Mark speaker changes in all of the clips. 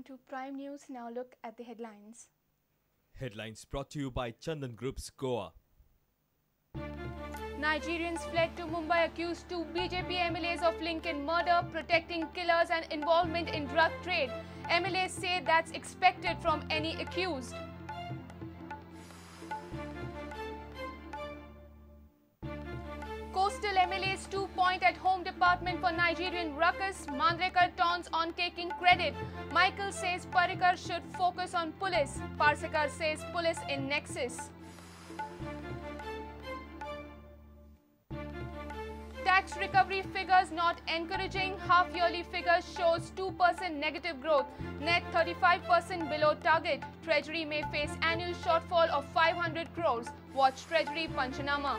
Speaker 1: to Prime News. Now look at the headlines.
Speaker 2: Headlines brought to you by Chandan Groups Goa.
Speaker 1: Nigerians fled to Mumbai, accused two BJP MLAs of link in murder, protecting killers and involvement in drug trade. MLAs say that's expected from any accused. Coastal MLAs 2 point at Home Department for Nigerian ruckus. Mandrekar taunts on taking credit. Michael says Parrikar should focus on police. Parsekar says police in nexus. Tax recovery figures not encouraging. Half-yearly figures shows 2% negative growth. Net 35% below target. Treasury may face annual shortfall of 500 crores. Watch Treasury Panchanama.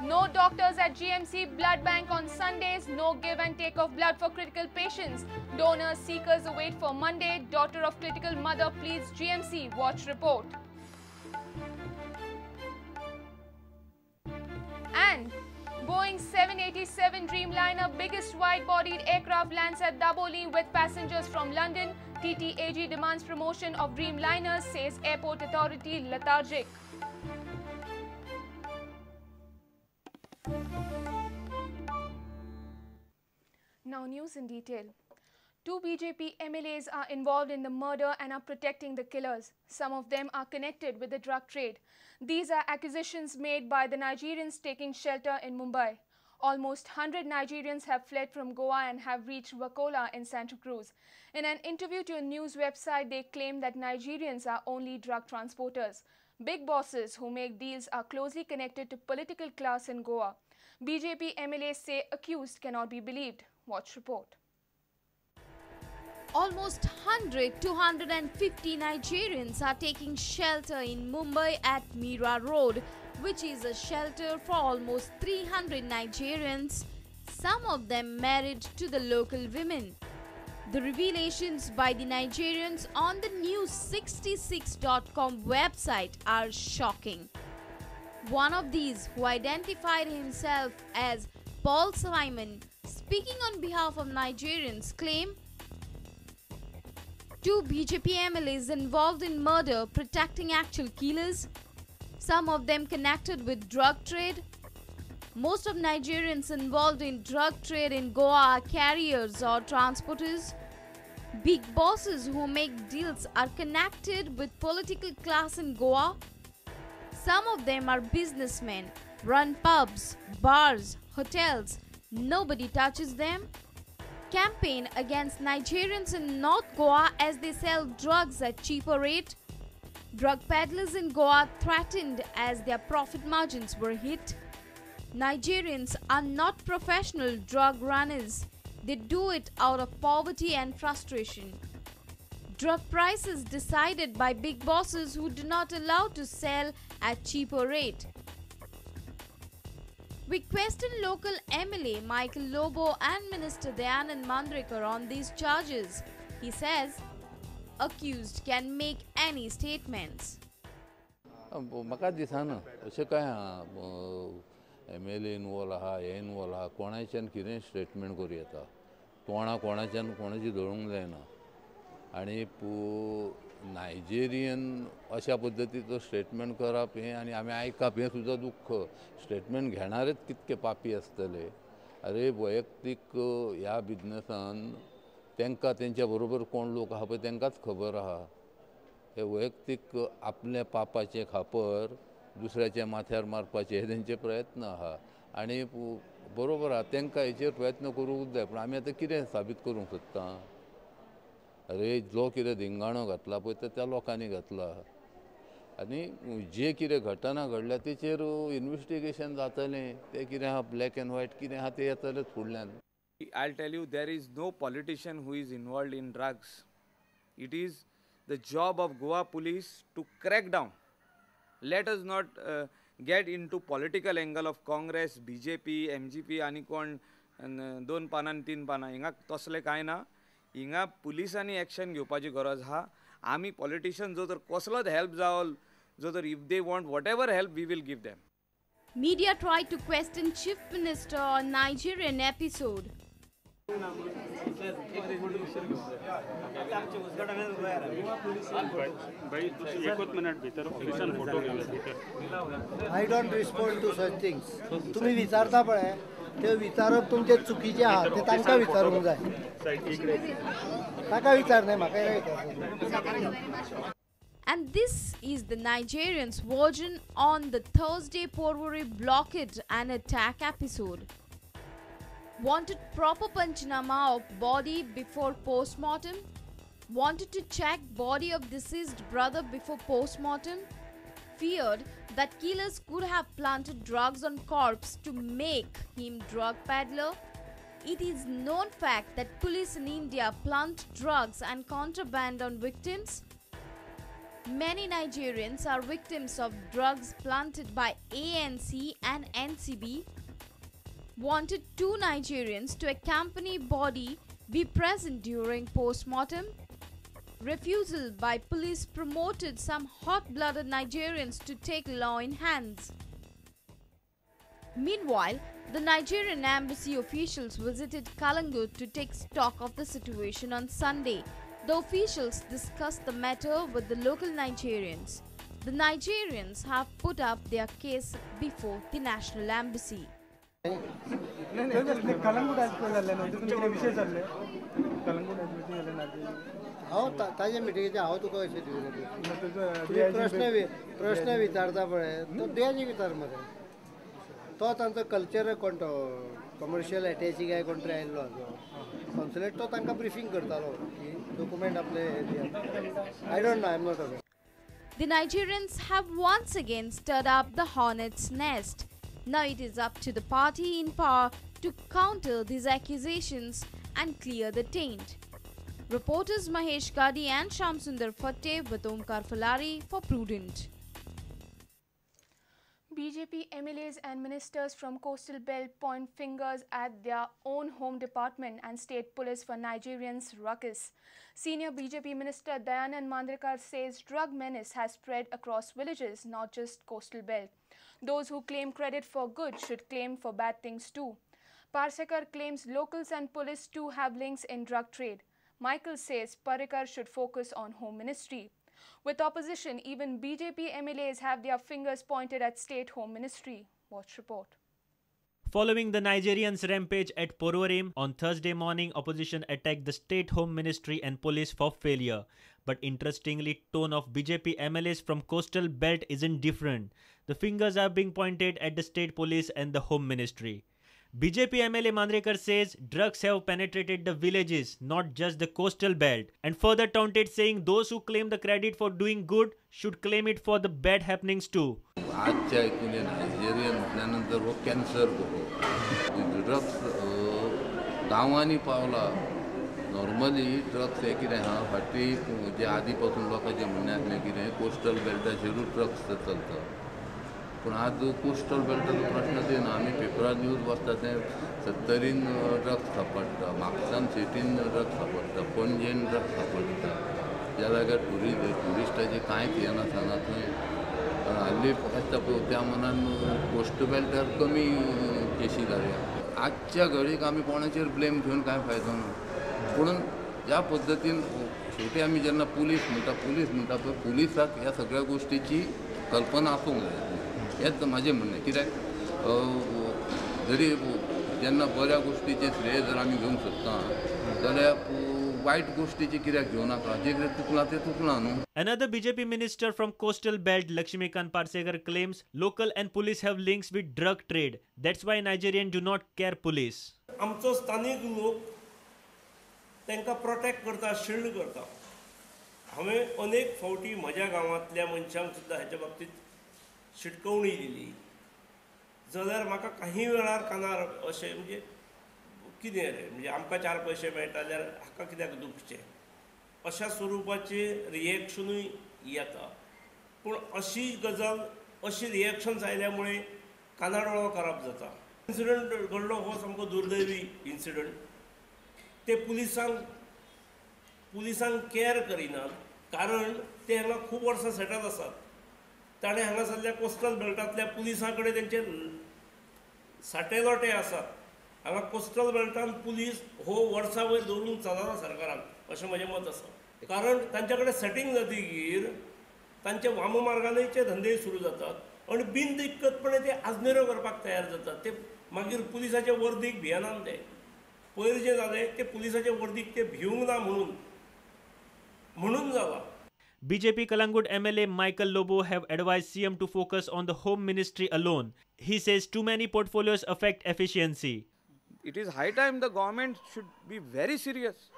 Speaker 1: No doctors at GMC Blood Bank on Sundays. No give and take of blood for critical patients. Donors seekers await for Monday. Daughter of critical mother pleads GMC. Watch report. And Boeing 787 Dreamliner, biggest wide-bodied aircraft, lands at Dabolim with passengers from London. TTAG demands promotion of Dreamliners, says Airport Authority lethargic. Now news in detail. Two BJP MLAs are involved in the murder and are protecting the killers. Some of them are connected with the drug trade. These are accusations made by the Nigerians taking shelter in Mumbai. Almost 100 Nigerians have fled from Goa and have reached Vakola in Santa Cruz. In an interview to a news website, they claim that Nigerians are only drug transporters. Big bosses who make deals are closely connected to political class in Goa. BJP MLAs say accused cannot be believed. Watch report.
Speaker 3: Almost 100 to 150 Nigerians are taking shelter in Mumbai at Mira Road, which is a shelter for almost 300 Nigerians, some of them married to the local women. The revelations by the Nigerians on the news66.com website are shocking. One of these, who identified himself as Paul Simon, speaking on behalf of Nigerians, claim two BJP MLAs involved in murder, protecting actual killers, some of them connected with drug trade. Most of Nigerians involved in drug trade in Goa are carriers or transporters. Big bosses who make deals are connected with political class in Goa. Some of them are businessmen, run pubs, bars, hotels. Nobody touches them. Campaign against Nigerians in North Goa as they sell drugs at cheaper rate. Drug peddlers in Goa threatened as their profit margins were hit. Nigerians are not professional drug runners. They do it out of poverty and frustration. Drug prices decided by big bosses who do not allow to sell at cheaper rate. We questioned local MLA Michael Lobo and Minister Dayanand Mandrekar on these charges. He says, accused can make any statements.
Speaker 4: म्हाका दिसना अशें काय आहा M L A involve आहा हे involve आहा कोणाच्यान कितें स्टेटमेंट करूं येता तोंडा कोणाच्यान कोणाची धरूंक जायना आनी नायजेरियन अशा पद्दतीचो स्टेटमेंट करप हें आनी आमी आयकप हें सुद्दां दुख्ख. स्टेटमेंट घेणारेच कितके पापी आसतले. अरे वैयक्तीक ह्या बिजनसान तांकां तेंच्या बरोबर कोण लोक आहा पळय तांकांच खबर आहा. हे वैयक्तीक आपल्या पापाचें खापर दुसऱ्याच्या माथ्यार मारपाचे हे तेंचे प्रयत्न आहा आनी बरोबर आहा तांकां हेचेर प्रयत्न करूंक जाय. पूण आमी आतां कितें साबीत करूंक सोदता? अरे जो कितें धिंगाणो घातला पळय तो त्या लोकांनी घातला आनी जे कितें घटना घडल्या तेचेर इन्वेस्टिगेशन जातलें. तें कितें आहा ब्लॅक एंड व्हायट कितें आहा तें येतलेंच फुडल्यान.
Speaker 5: I'll tell you, there is no politician who is involved in drugs. It is the job of Goa police to crack down. Let us not get into political angle of Congress, BJP, MGP आनी कोण दोन पानां आनी तीन पानां. हिंगा तसलें कांय ना. हिंगा पुलिसांनी एक्शन घेवपाची गरज आहा. आमी पॉलिटिशियन जो तर कसलोच हेल्प जावो जो तर if they want whatever help we will give them.
Speaker 3: Media tried to question Chief Minister on Nigerian episode.
Speaker 6: I don't respond to such things. तुम्ही विचारता पळय ते विचारप तुमचे चुकीचे आहा ते तांकां विचारूंक जाय. ताका विचार न्हय म्हाका विचार.
Speaker 3: And this is the Nigerians' version on the Thursday Porvorim blockade and attack episode. Wanted proper panchnama of body before postmortem. Wanted to check body of deceased brother before postmortem. Feared that killers could have planted drugs on corpse to make him drug peddler. It is known fact that police in India plant drugs and contraband on victims. Many Nigerians are victims of drugs planted by ANC and NCB. Wanted two Nigerians to accompany body, be present during postmortem. Refusal by police promoted some hot-blooded Nigerians to take law in hands. Meanwhile, the Nigerian embassy officials visited Calangute to take stock of the situation on Sunday. The officials discussed the matter with the local Nigerians. The Nigerians have put up their case before the national embassy.
Speaker 6: हांव ताजे मिटिंगेचे हांव तुका कशें दिवं प्रश्न विचारता पळय तो डीआयजी विचार मरे. तो तांचो कल्चर कोण तो कमर्शियल एटॅची काय कोण तरी आयिल्लो आसा कॉन्सुलेट तो तांकां ब्रिफींग करतालो की डॉक्युमेंट आपले. I don't know, I am not aware.
Speaker 3: The Nigerians have once again stirred up the hornet's nest. Now it is up to the party in power to counter these accusations and clear the taint. Reporters Mahesh Gadi and Shamsundar Fatte with Omkar Falari for Prudent.
Speaker 1: BJP MLAs and ministers from coastal belt point fingers at their own home department and state police for Nigerians' ruckus. Senior BJP minister Dayanand Mandrekar says drug menace has spread across villages, not just coastal belt. Those who claim credit for good should claim for bad things too. Parsekar claims locals and police too have links in drug trade. Michael says Parrikar should focus on home ministry. With opposition, even BJP MLAs have their fingers pointed at state home ministry. Watch report.
Speaker 7: Following the Nigerians' rampage at Porvorim on Thursday morning, opposition attacked the state home ministry and police for failure. But interestingly, tone of BJP MLAs from coastal belt isn't different. The fingers are being pointed at the state police and the home ministry. BJP MLA Mandrekar says drugs have penetrated the villages, not just the coastal belt, and further taunted saying those who claim the credit for doing good should claim it for the bad happenings too.
Speaker 4: आजच्या हितून Nigerian म्हटल्यानंतर हो cancer कसो drugs गांवांनी पावला. Normally drugs हे कितें आहा फाटीं जे आदी पासून लोकांचें म्हणणें आसलें कितें कोस्टल बेल्टाचेरूच ड्रग्स चलता. पूण आज कोस्टल बेल्टाचो प्रश्नच येना. आमी पेपरार न्यूज वाचता ते सत्तरीन ड्रग्स सापडटा, म्हापसान सिटीन ड्रग्स सापडटा, पणजेन ड्रग्स सापडटा. ज्या जाग्यार ट्युरिस्टाचें कांयच हें नासना थंय हाल्ली आसता पळय त्या मनान कोस्ट बेल्टार कमी केशी जाल्या. आजच्या घडीक आमी कोणाचेर ब्लेम घेवन कांय फायदो ना. पूण ज्या पद्दतीन शेवटी आमी जेन्ना पुलीस म्हणटा पळय पुलिसाक ह्या सगळ्या गोश्टीची कल्पना आसूंक जाय. हेंच म्हाजें म्हणणें. कित्याक जरी जेन्ना बऱ्या गोश्टीचें श्रेय जर आमी घेवंक सोदता जाल्यार वायट गोश्टीचें कित्याक घेवं नाका. जें कितें चुकलां तें चुकलां न्हू.
Speaker 7: Another BJP minister from coastal belt Lakshmikant Parsekar claims local and police have links with drug trade. That's why Nigerian do not care police.
Speaker 8: आमचो स्थानीक लोक तांकां प्रोटेक्ट करता, शिल्ड करता. हांवें अनेक फावटी म्हज्या गांवांतल्या मनशांक सुद्दां हेच्या बाबतींत शिटकवणी दिली. जाल्यार म्हाका काही वेळार कानार अशें म्हणजे कितें रे म्हणजे आमकां चार पयशे मेळटा जाल्यार हाका कित्याक दुखचें अशा स्वरुपाचें रिएक्शनूय येता. पूण अशी गजाल अशी रिएक्शन्स आयल्या मुळे कानाडोळो खराब जाता. इन्सिडंट घडलो हो सामको दुर्दैवी इन्सिडंट. ते पुलिसांक कॅर करिनात कारण ते हांगा खूब वर्सां सेटल आसात. ताणें हांगासरल्या कोस्टल बेल्टांतल्या पुलिसां कडेन तेंचे साठे लोटे आसात. हांगा कोस्टल बेल्टान पुलीस हो वर्सा वयर दवरूंक चलना सरकारान अशें म्हजें मत आसा. कारण तांचे कडेन सेटींग जातकीर तांचे वाममार्गानचे धंदे सुरू जातात आनी बिनदिक्कतपणे ते आजनेरो करपाक तयार जातात. ते मागीर पुलिसाचे वर्दीक भियेनात. ते पयर जें जालें ते पुलिसाचे वर्दीक ते भिवंक ना म्हणून म्हणून जाला.
Speaker 7: BJP Calangute MLA Michael Lobo have advised CM to focus on the Home Ministry alone. He says too many portfolios affect efficiency.
Speaker 5: It is high time the government should be very serious.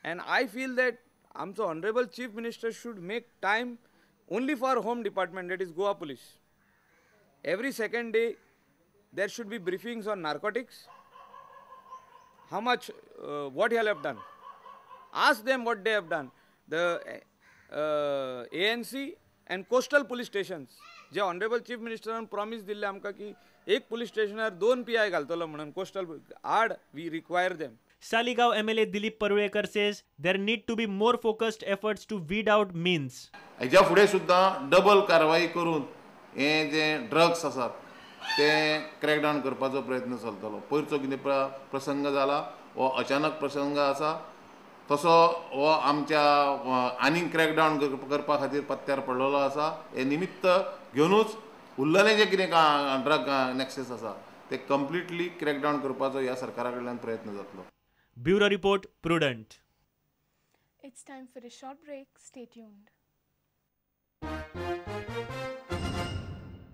Speaker 5: And I feel that आमचो Honorable Chief Minister should make time only for Home Department, that is Goa Police. Every second day there should be briefings on narcotics. How much, what you have done. Ask them what they have done. The ANC and coastal police stations, J honourable chief मिनिस्टरान promise दिल्लें आमकां की एक police स्टेशनार 2 PI घालतलो म्हणून coastal add we require them.
Speaker 7: Saligao MLA Dilip Parulekar says there need to be more focused efforts to weed out means.
Speaker 9: हेज्या फुडें सुद्दां डबल कारवाई करून हे जे ड्रग्स आसात ते क्रॅकडावन करपाचो प्रयत्न चलतलो. पयरचो कितें प्रसंग जाला हो अचानक प्रसंग आसा, तसो हो आमच्या आनीक क्रॅकडावन करपा खातीर पत्त्यार पडलेलो आसा. हे निमित्त घेवनूच उरलेलें जें कितें ड्रग नॅक्सेस आसा ते कंप्लिटली क्रॅकडावन करपाचो ह्या सरकारा कडल्यान प्रयत्न जातलो.
Speaker 7: Bureau report, Prudent.
Speaker 1: It's time for a short break. Stay tuned.